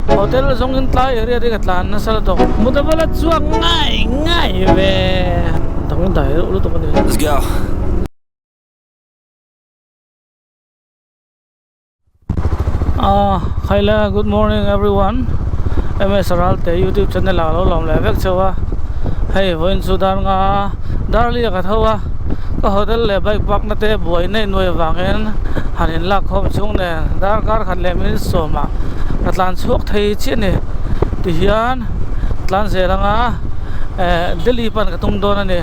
Hotel zawngin tlai area te ka tlan nasa lutuk. Mutawala chuak ngai ngai ve. Dangdai reuh lutuk a ni. Let's go. Ah khaila good morning everyone MS Ralte youtube channel ah lo lawm leh vek chauh a hei vawiin chu dar nga darli a ka tho a ka hotel leh bike park na te buai nei nuai avangin han in lak khawm chhung nen darkar khat leh minute sawmah ka tlan chhuak thei chiah a ni tihian tlan zel anga eh Delhi pan ka tum dawn a ni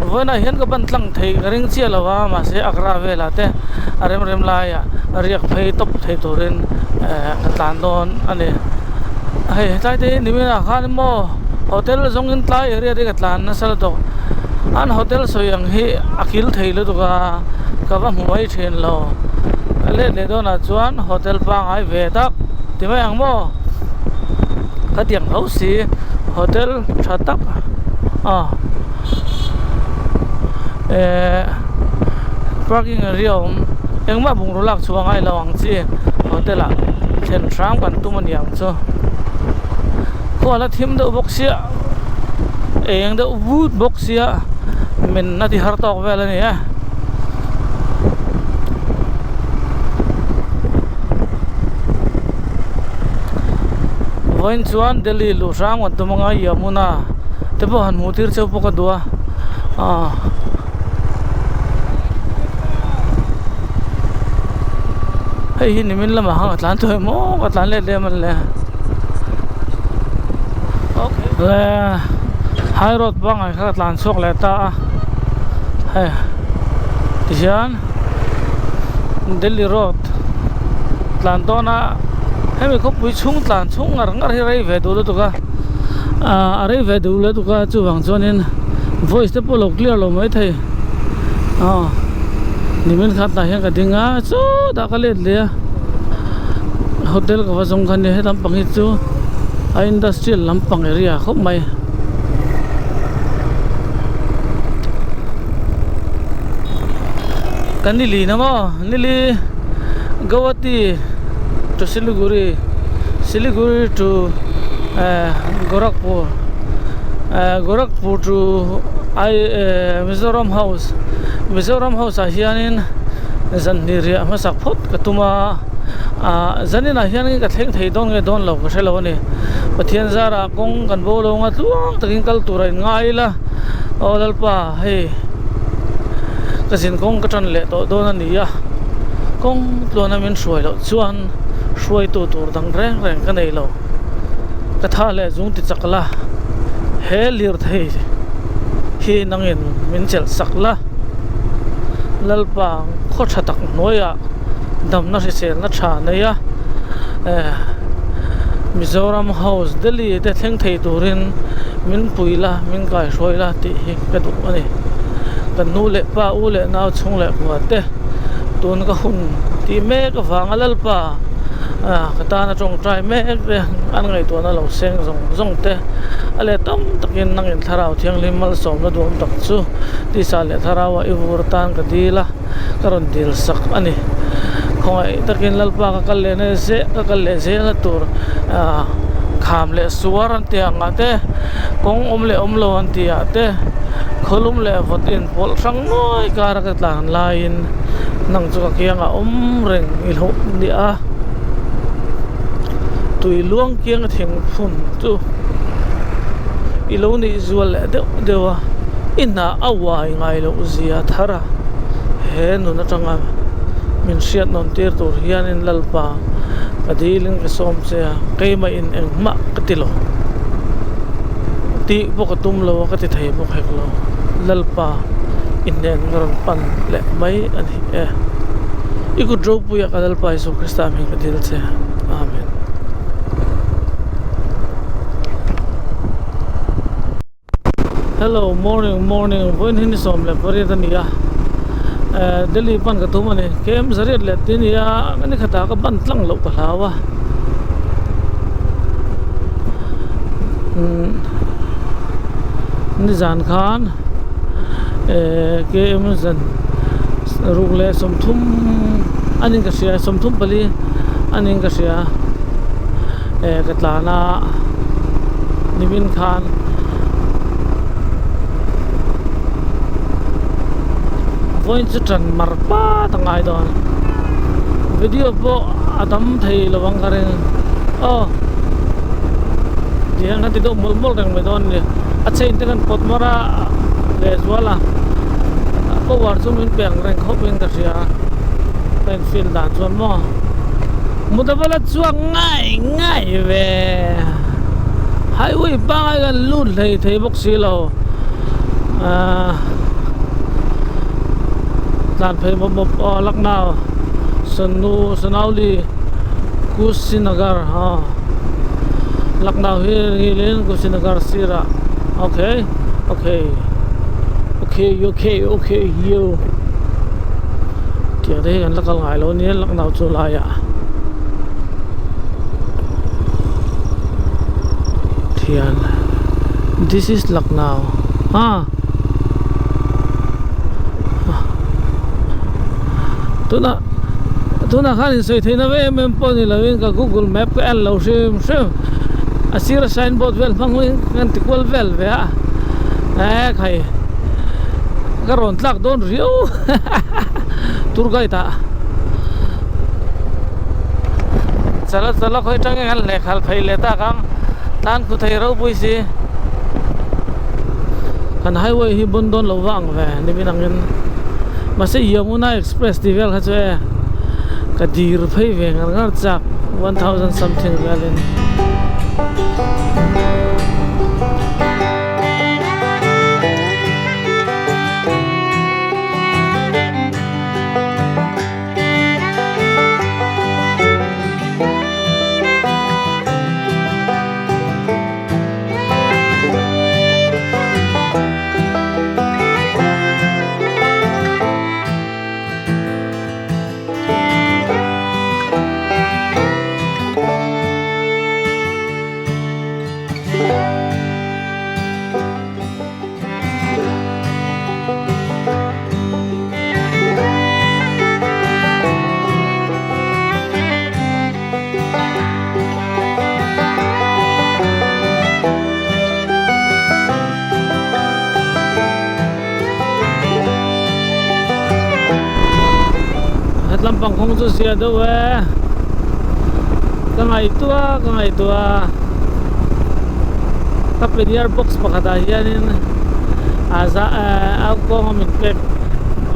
vawiinah hian ka ban tlang thei ka ring chiah lo a mahse Agra velah te a rem rem laiah riak phei tawp thei turin eh ka tlan dawn a ni hei hetlai te hi nimin ah khan maw hotel zawngin tlai area te ka tlan nasa lutuk an hotel sawi ang hi a kil thei lutuk a ka va hmu mai thin lo a let leh dawnah chuan hotel pangngai ve tak ti mai ang maw khatiang tho si hotel tha tak ah eh parking area a awm engmah bungraw lak chhuah a ngai lo ang chi hotel ah thlen hram kan tum a ni ang chu khual a thim deuh bawk sia eng deuh vut bawk sia min a ti har tawk vel a ni e. Vawiin chuan Delhi luh hrang kan tum anga Yamuna te pawh han hmuh tir cheu pawh ka duh a ah. Hei hi nimin lamah khan ka tlan tawh em aw ka tlan let lem le le high road pangngai kha ka tlan chhuak leh ta a hei tihian Delhi road tlan dawn a hemi khawpui chhung tlan chhung ngar ngar hi rei ve duh lutuk a ah a rei ve duh lutuk a chuvang chuanin voice te pawh a lo clear lo maithei. Aw nimin khat tah hian ka ding a chutah ka let leh a hotel ka va zawng kha nia helam pang hi chu a industrial lampang area khawp mai. Ka nili na maw nili Guwahati to Siliguri Siliguri to eh Gorakhpur eh Gorakhpur to ai eh Mizoram house Mizoram house ah hianin zan hnih riah hmasak phawt ka tum a ah zaninah hian ka thleng thei dawn nge dawn lo ka hre lo a ni Pathian zarah kawng kan bo lo anga tluang takin kal tur a in ngai ila aw Lalpa hei ka zin kawng ka tan leh tawh dawn a ni a kawng tluana min hruai loh chuan hruaitu tur dang reng reng ka nei lo ka tha leh zung ti chak la he lirthei. Hi nangin min chelh sak la, Lalpa khaw tha tak hnuaiah damna hriselna tha nei a, eh Mizoram House Delhi te thleng thei turin min pui la, min kaihruai la tih hi ka duh a ni. Kan nu leh pa, u leh nau chhung leh kua te tun ka hun tih mek avanga Lalpa ah ka tana tawngtai mek te an ngaihtuahna lo seng zawng zawng te a let tam takin nangin thlarau thianghlim malsawmna duhawm tak chu tisa leh thlarauah i vur atan ka dil a, ka rawn dil sak a ni. Khawngaih takin Lalpa ka kal leh na zeh ka kal leh zel na tur ah kham leh suar an tih ang ah te, kawng awm leh awm lo an tih ah te, khawlum leh vawt inpawlh hrang nuai kara ka tlan laiin nang chu ka kiangah awm reng i hlauh nia. Tui luang kianga thingphun chu i lo nih zual leh deuh deuh a i hna a uai ngai loh zia thar a he nun atanga min hriat nawn tir tur hianin Lalpa ka dilin ka sawm che a keimah in engmah ka ti lo tih pawh ka tum lo a ka ti thei bawk hek lo Lalpa i hnen ka rawn pan leh mai a ni e i kut ropuia ka Lalpa Isua Krista hming ka dil che Amen. Hello morning morning vawiin hi ni 18 a ni a eh Delhi pan ka tum a ni kem zariat leh te nia ni khatah ka ban tlang loh ka hlau a umm nizan khan eh kem zan ruk leh 30 a ni ka hria 34 a ni ka hria. eh ka tlan a nimin khan vawiin chu tan mar pat a ngai dawn video pawh a tam thei lo ang ka ring aw tihian kan ti deuh mawlh mawlh reng mai dawn a ni a chain te kan pawt mar a lehzual a power chu min pe ang reng khawp in ka hria ka in feel dan chuan maw mutawala chuak ngai ngai ve highway pangai kan lut hlei thei bawk si lo ahh tlan phei mawp mawp aw Lucknow Sonu Sonauli Kushinagar aw Lucknow hi ngilin Kushinagar sirah okay okay okay okay okay yo. Tiang te hi kan la kal ngai lo nia Lucknow chu laiah thian this is Lucknow ah tunah tunah khan insawi theihna ve em em pawh ni lovin ka google map ka en lo hrim hrim a sira signboard vel hmang in kan ti kual vel ve a eh khai. Ka rawn tlak dawn riau tour guide ah chala chala khawi atang nge kan lehkhal phei leh tak ang tan khu thei ropui si kan highway hi bun dawn lo vang ve nimin angin mahse Yamuna express tih vel kha chu e ka dir phei ve ngar ngar chak 1000 something velin. Hetlam pang kawng chu zia deuh e ka ngaihtuah ka ngaihtuah ka peniar box pakhatah hianin a za ehh a kawnga min pek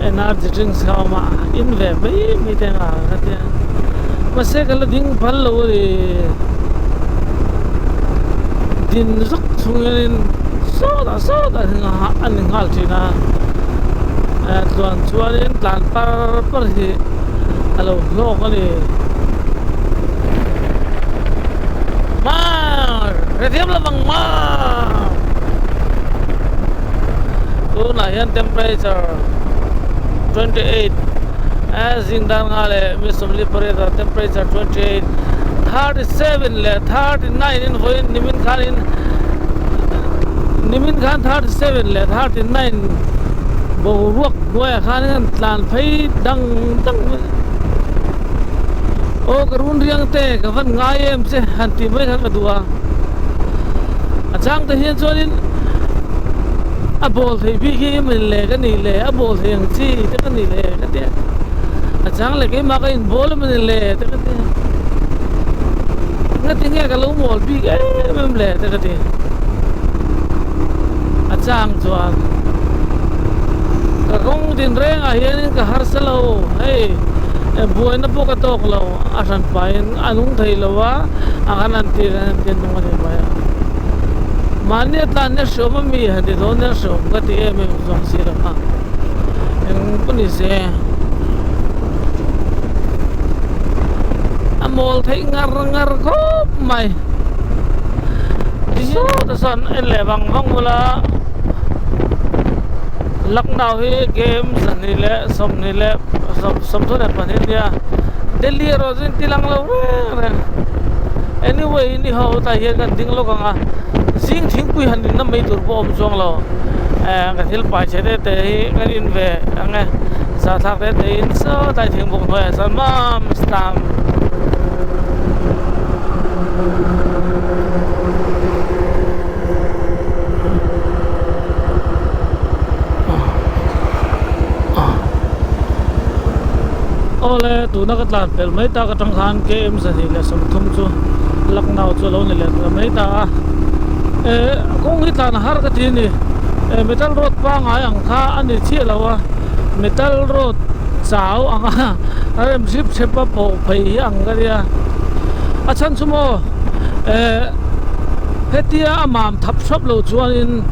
energy drinks kha a awm a in ve mai mai te ang a ka tia mahse ka la ding phal lo a ni din zawk chung hianin sawtah sawtah a ni nghal thin a eh tluan chuanin tlan par par hi a lo hlawk a ni. Mar! Hrethiam lo vang mar! Tunah hian temperature 28 eh zing dan nga leh mi 28 ah temperature 28 37 leh 39 in vawiin nimin khanin nimin khan 37 leh 39 boruak hnuaiah khanin an tlan phei dang dang mai. Aw ka run riang te ka van ngai em che han tih mai kha ka duh a a chang te hian chuanin a ball thei bik hi min le ka nih le a ball thei ang chi te ka nih le ka tia a chang leh keimah ka in ball emaw ni le te ka tia ngatinge ka lo mawl bik em em le te ka ti a chang chuan ka kawng din rengah hianin ka harsa lo. Hei buaina pawh ka tawk lo a hran pahin a nung thei lo a a kan han tir hian an nung a ni mai a mahni a tlan nia hriawm a mi han ti dawn nia hriawm ka ti em em zawng si lo a eng pawh ni se a mawl theih ngar ngar khawp mai sawtah sawn en leh vang vang bula Lucknow hi game zahnih leh sawmhnih leh sawmthum leh pahnih a nia Delhi erawh chu inti lang lo reng reng anyway ni ho tah hian kan ding lawk ang a zing thingpui han inna mai tur pawh a awm chuang lo eh ka thil pai chhe te te hi kan in ve ang e zahthlak te te in sawtlai thing bawk hnuaiah chuan mam stam. Tuna ka tlan pelh mai tak atang khan KM 230 chu Lucknow chu a lo ni leh ta mai ta a. Eh kawng hi tlan a har ka ti a ni. Eh metal road pangngai ang kha a ni chiah lo a, metal road chau ang a a rem hrip hrep a pawh phei hi ang ka nia. A chhan chu maw eh hetia a mam thap hrap lo chuanin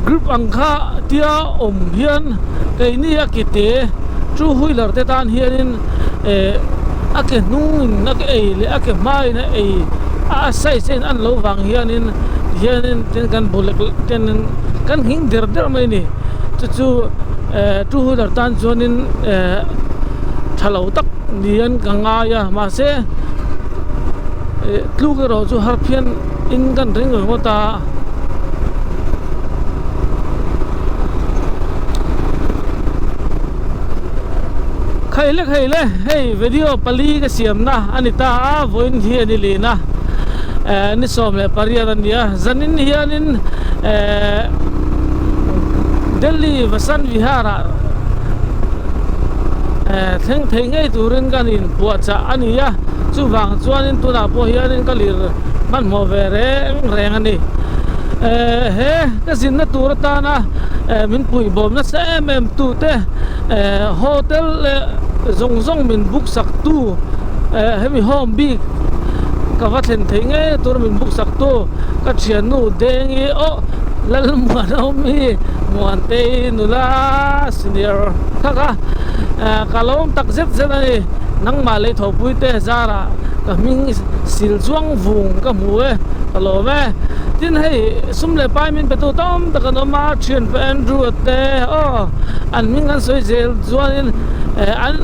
grip ang kha tia awm hian keini a ki te two wheeler te tan hianin eh a ke hnungin a ke ei leh a ke hmain a ei a size a in an loh vang hianin tihianin tin kan bu lek tenin kan nghing der der mai a ni chu chu eh two wheeler tan chuanin eh tha lo tak niin ka ngai a mahse eh tluk erawh chu har phian in kan ring ringawt a. Khaile khaile hei video pali ka siamna a ni ta a vawiin hi a ni lin a eh ni 18 a ni a zanin hianin eh Delhi Vasant Vihar ah eh thleng thei ngei turin kan inpuahchah a ni a chuvang chuanin tunah pawh hianin ka lir hmanhmawh ve reng reng a ni eh he ka zinna tur atana eh min puihbawm nasa em em tute eh hotel leh zawng zawng min book sak tu eh hemi home bik ka va thlen theih ngei tur min book sak tu ka thiannu Dengi aw Lalmuanawmi Muantei nula senior thak a eh ka lo awm tak zet zet a ni nangmah lei thawhpui te zarah ka hming sil chuang vung ka hmu e ka lawm e tin hei sum leh pai min pe tu tam tak an awm a thianpa Andrew a te aw an hming an sawi zel chuanin eh an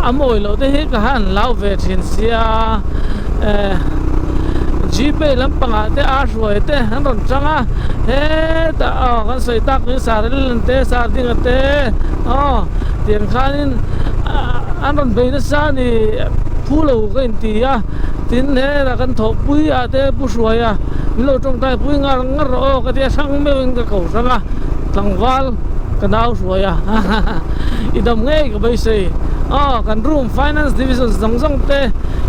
a mawi loh te hi ka han lau ve thin sia eh Gpay lampangah te a hruai te an rawn chang a hetah aw kan sawi tak in saril te sardinga te aw tiang khanin an rawn bei nasa a ni phu lo ka inti a tin hetah kan thawhpui ah te pu hruai a min lo tawngtai pui ngar ngar rawh aw ka tia hrang meuhin ka ko hrang a tlangval ka nau hruai a i dam ngei ka beisei aw kan room finance division zawng zawng te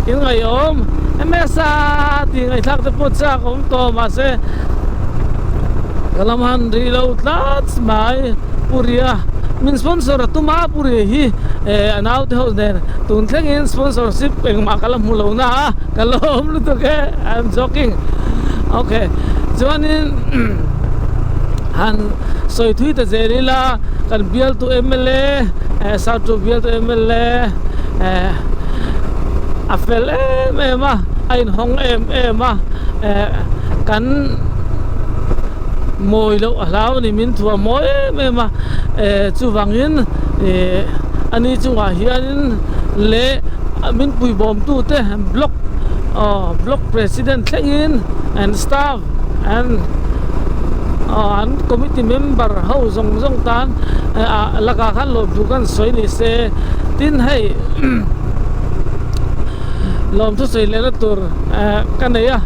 in ngaihawm M_S a tih ngaihthlak te pawh chak a awm tawh mahse ka lam han rih lo tlat mai Pu Ria min sponsor a tum a Pu Ria hi eh a naute ho nen tun thlengin sponsorship engmah ka la hmu lo na a ka lawm lutuk e I am joking okay chuanin han sawi thui ta zel ila kan bialtu M_L_A eh south chu bialtu M_L_A eh a fel em em a a inhawng em em a eh kan mawi loh a hlau a ni min thuah mawi em em a eh chuvangin eh ani chungah hianin leh min puibawmtu te block aw block president thlengin and staff and aw an committee member ho zawng zawng tan ah lakah khan lawmthu kan sawi ni se tin hei lawmthu sawi lehna tur eh ka nei a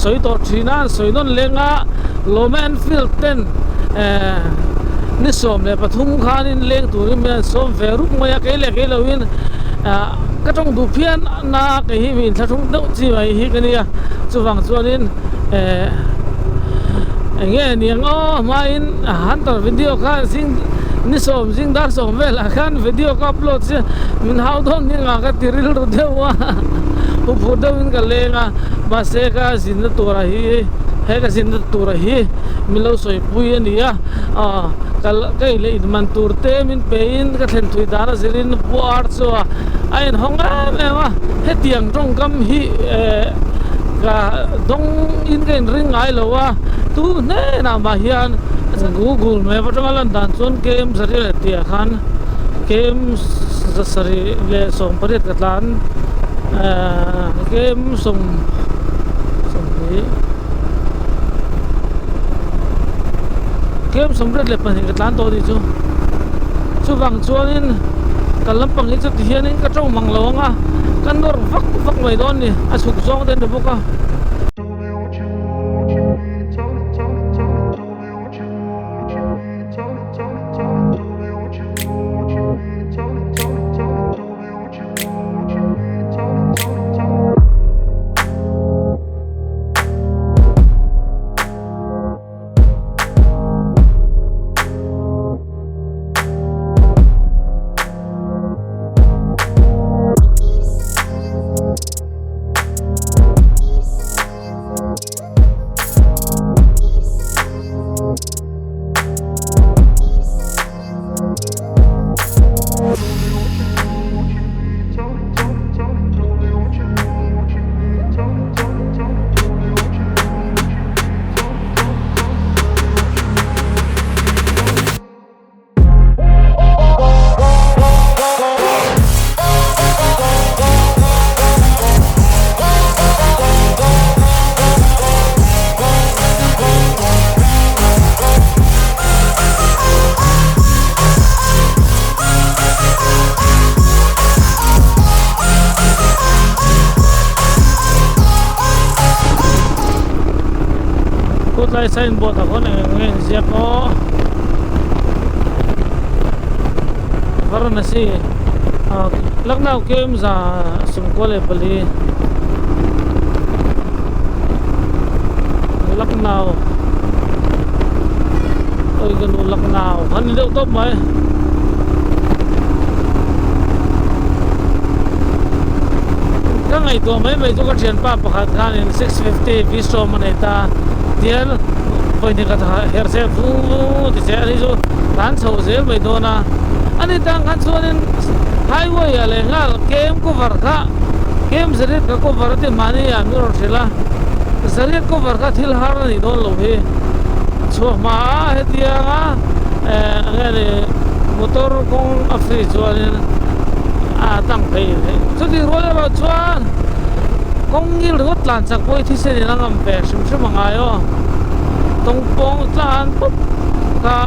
sawi tawh thin a an sawi nawn leng a Lawma Enfield ten eh ni 13 khanin leng turin min an sawm ve rup mai a kei leh kei loin ah ka tawng duh phian na kei hi mi inthlahrung deuh chi mai hi ka nia chuvang chuanin eh eng nge niang aw hmain hunter video kha zing ni sawm zing dar sawm velah khan video ka upload sia min hau dawn ni nga ka ti rilru deuh a huphurh deuhin ka leng a mahse ka zinna turah hi he ka zinna turah hi min lo sawipui a ni a aw ka ka in leh inman tur te min pe in ka thlen thui dan a zirin pu ar chu a a inhawng em em a hetiang tawngkam hi eh ka dawng in ka inring ngai lo a tu hnenah mah hian Google map atanga lan dan chuan KM sarih leh tih ah khan KM zasarih leh 18 ka tlan eh KM sawm 20 KM 82 ka tlan tawh a nih chu chuvang chuanin kan lampang hi chu tihianin ka tawng mang lo ang a ka nawr vak vak mai dawn a ni a chhuk zawng te a ni bawk a. Khilai sign board ah khuan eng eng nge inziak aw Varanasi ah Lucknow kem 94 Lucknow oi ka nu Lucknow kha ni deuh tawp mai. Ka ngaihtuah mai mai chu ka thianpa pakhat khanin 650 V-Strom a nei ta tial vawihnih khat her se vung vung ti che a ni chu tlan chho zel mai dawn a ani tang khan chuanin highway ah leh nghal kem cover kha kem zariat ka cover a ti mahni ah min rawn hrilh a zariat cover kha thil har a nih dawn lo hi chhuah hma a hetianga eh eng nge ni motor kawng a free chuanin a tlang phei theih chutih rual erawh chuan kawng ngil ringawt tlan chak pawh hi thisen in a ngam ve hrim hrim a ngai aw tawngpawng tlan pawp kha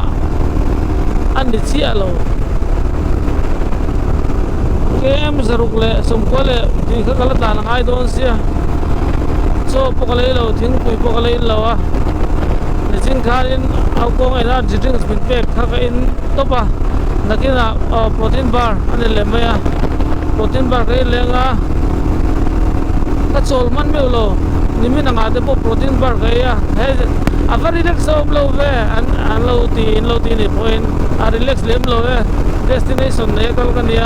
a ni chiah lo kem zaruk leh sawmkua leh tih kha ka la tlan a ngai dawn sia chaw pawh ka lei lo thingpui pawh ka la in lo a nichin khanin au kawng energy drinks min pek kha ka in tawp a nakinah aw protein bar a ni leh mai a protein bar ka in leng a ka chawl hman meuh lo nimin angah te pawh protein bar ka ei a he a va relax a awm lo ve an an lo ti in lo ti nih pawhin a relax lem lo e destination nei a kal ka nia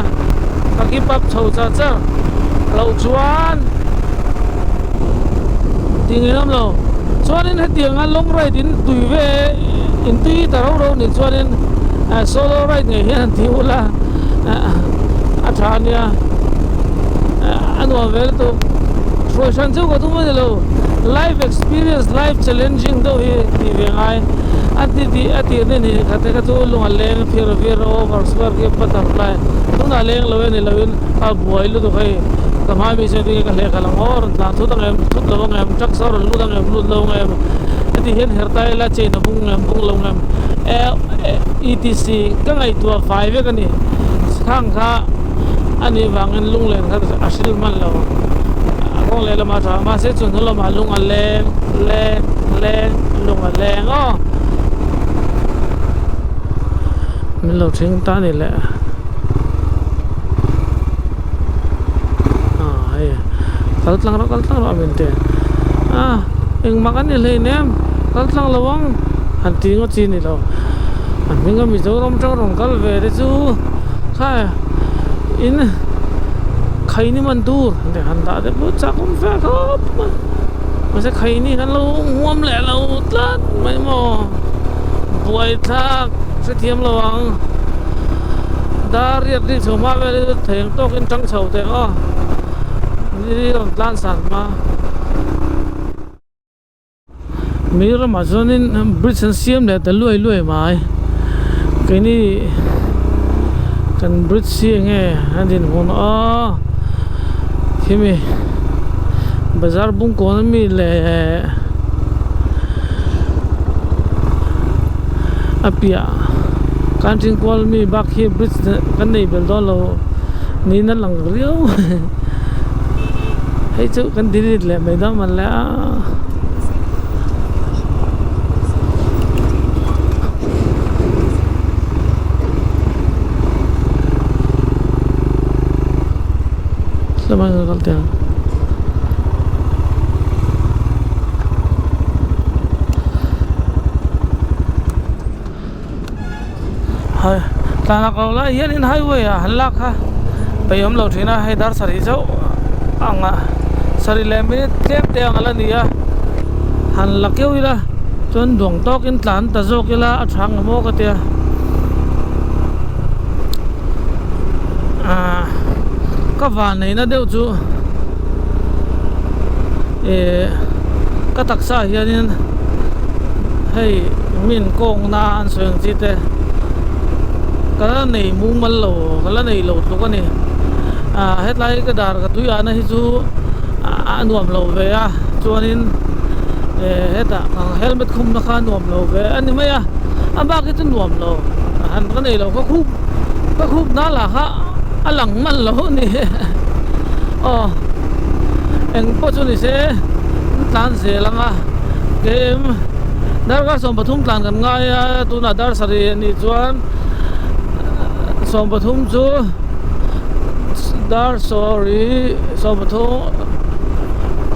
ka keep up chho char char loh chuan tih ngei awm lo chuanin hetianga long ride in tui ve in tui ta rau rau nih chuanin solo ride ngei hian an ti ula a tha ania a nuam ve lutuk hruai hran cheu ka tum a ni lo life experience life challenging deuh hi tih ve ngai a ti tih a tir ni ni khat te kha chu lung a leng phir vir over square khi butterfly tunah leng lo e ni lo in a buai lutuk hei ka hma mi chuan tinge ka hleh khalh ang aw rawn tlan thut ang em thut lo ang em truck saw rawn lut ang em lut lo ang em heti hian her ta ila chain a bung em bung lo ang em etc ka ngaihtuah fai vek a ni khang kha a nih vangin lunglen kha a hril hman lo a kawng leh lamah a tha mahse chu hnu lamah lung a leng leng leng lung a leng aw min lo thing ta ni le ah hei kal tlang rawh kal tlang rawh a min ti a engmah kan ni hleinem kal tlang lo ang han ti ngawt chi a ni lo a hminga Mizoram tang rawn kal ve te chu kha in khaini man tur te han dah te pawh chak awm fe khawp mai mahse khaini kan lo huam leh lo tlat mai maw buaithlak hrethiam lo ang dar riat ri chho hma vel hi chu theng tawkin tang chho teh aw ni rawn tlan san hma. Mi ramah chuanin bridge an siam leh ta luai luai mai keini kan bridge hi enge a dinhmun aw khimi bazar bungkawn ami leh a piah kan kual mi bak hi bridge kan nei belh dawn lo niin a lang riau hei chu kan delete leh mai dawn man le a. Tlan ko lai hianin highway ah han lak kha peih awm lo thin a hei dar sarih chauh ang ah sarih leh minute tlem te ang a la ni a han la keuh ila chuan duang tawkin tlan ta zawk ila a tha ang maw ka tia ah ka van neihna deuh chu ih ka taksa ah hianin hei min kawngna an sawi ang chi te ka la nei mumal lo ka la nei lo tluk a ni ah hetlai ka dar ka tui ahna hi chu a nuam lo ve a chuanin eh hetah helmet khumna kha a nuam lo ve a ni mai a a bak hi chu nuam lo han ka nei lo ka khup ka khup na lah kha a lang hman lo a ni aw eng pawh chu ni se an tlan zel ang a kem. Darkar 13 tlan kan ngai a, tunah dar sarih a nih chuan 13 chu dar sawri 13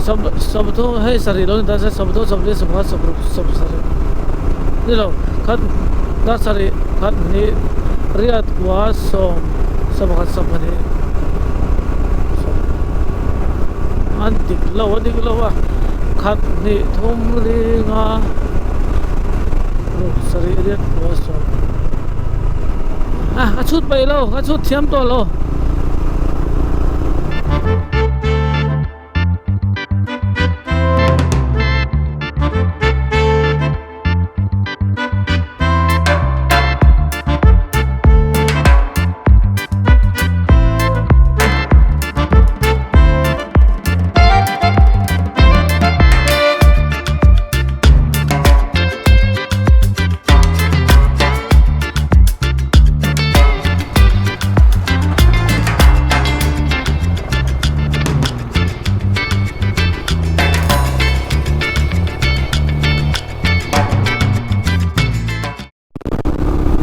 13 hei sarih lo ni ta se 13 14 14 16 17 ni lo khat dar sarih khat hnih riat kua sawm 11 12 a dik lo a dik lo a khat hnih thum li nga ruk sarih riat kua sawm a a chhut paih lo a chhut thiam tawh lo.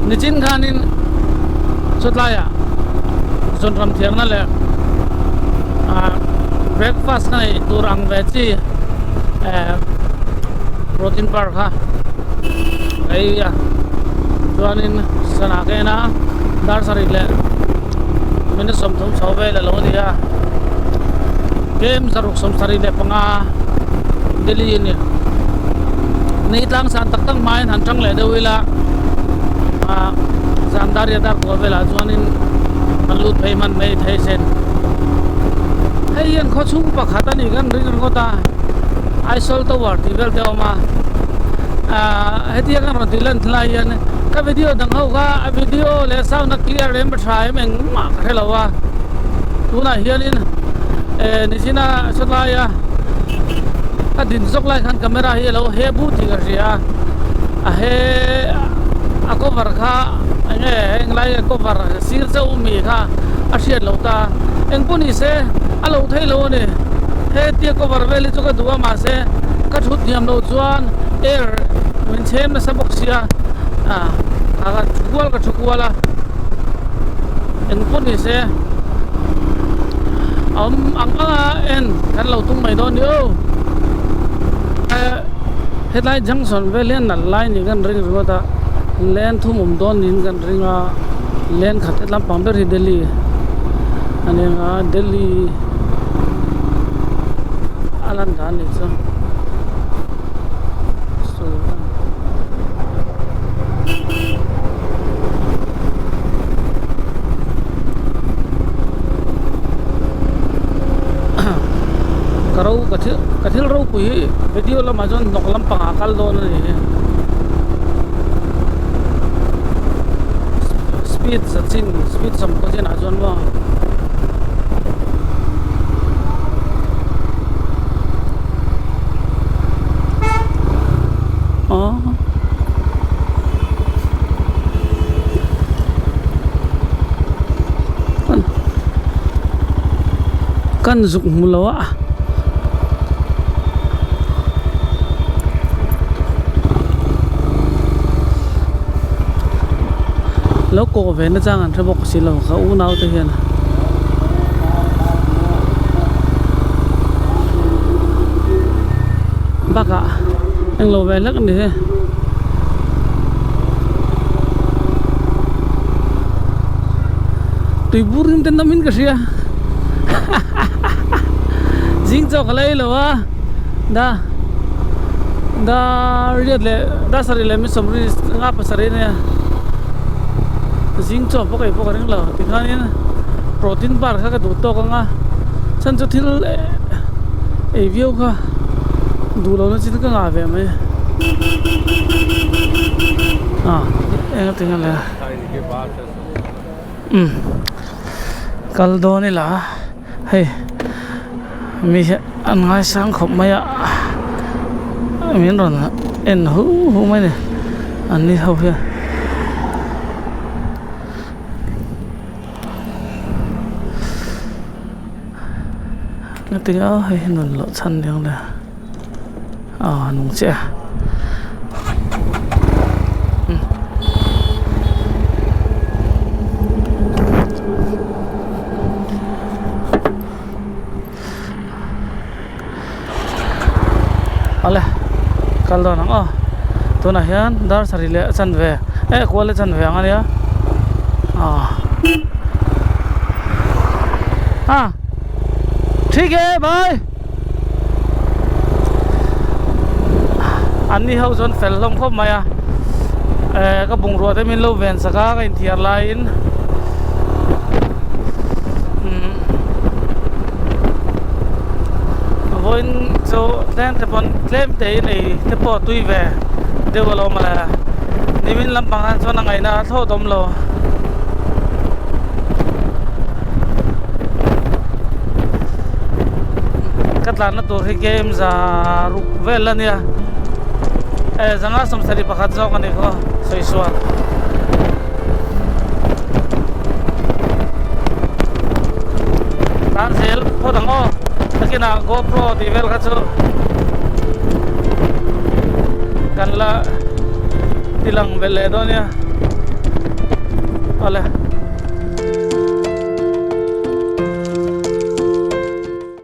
Nichin khanin chawtlaiah zawnram thiarna leh ah breakfast ka neih tur ang ve chi eh protein bar kha ka ei a chuanin sana ka en a dar sarih leh minute 30 chho vel a lo ni a tlem zaruk 75 Delhi a ni. Ni tlang san tak tak hmain han tang leh deuh ila ah zan dar riat a kuah velah chuanin kan lut phei hman mai thei sen. Hei hian khaw chhung pakhat a nih kan ring ringawt a Aizawl Tower tih vel te a awm a ah hetiang a rawn tih lan lai hian ka video dang ho kha a video leh sound a clear em a tha em engmah ka hre lo a tunah hianin eh nichina sawtlaia. A din zawk lai khan camera hi a lo he but tih ka hria a a he a cover kha eng nge heng lai a cover sir chauh mi kha a hriat loh ta eng pawh ni se a lo thei lo a ni hetia cover vel hi chu ka duh a mahse ka thut hniam loh chuan air min chhem nasa bawk sia ah ka thu kual ka thu kual a eng pawh ni se. Awm ang ang a en kan lo tum mai dawn ni aw hetlai junction vel hian nalh lai niin kan ring ringawt a lane thum awm dawn niin kan ring a lane khat hetlam pang ber hi Delhi a ni ang a Delhi a lan dan nih chu. Ka ro ka thil ka thil ropui hi video lamah chuan hnawk lampangah a kal dawn a ni hi speed za chin speed sawmkaw chinah chuan maw. Kan zuk hmu lo a. Lo kawh ve na chang an hre bawk si lo ka unau te hian. Bakah englo ve hlek a ni he. Tui bur hlim ten awmin ka hria zing chaw ka la ei lo a da da riat leh da sarih leh mi sawmri nga pasarih a nia zing chaw pawh ka ei pawh ka ring lo tikhanin protein bar kha ka duh tawk ang a chhan chu thil ei viau kha duh lohna chin ka ngah ve mai ah eng a ti nge le umm kal dawn ila hei mi hi an ngaisang khawp mai a min rawn en hu hu mai a ni an ni ho hian. Engtin a hei hi nun loh chhan ni ang le aw a nung chiah a. Awle kal dawn ang aw tunah hian dar sarih leh a chanve eh kual a chanve ang ania ah ah thik e bye an ni ho chuan fel hlawm khawp mai a eh ka bungrua te min lo ven sak a ka inthiar laiin umm vawiin chu tlem te pawn tlem te in ei te pawh tui ve deuh alawm mawle nimin lampang ah chuan a ngaihna a thlawt awm lo. Ka tlanna tur hi game za ruk vel a nia eh zanga sawmsarih pakhat zawk a ni khaw sawi sual. Tan zel phawt ang aw takinah GoPro tih vel kha chu kan la ti lang velh leh dawn nia awle.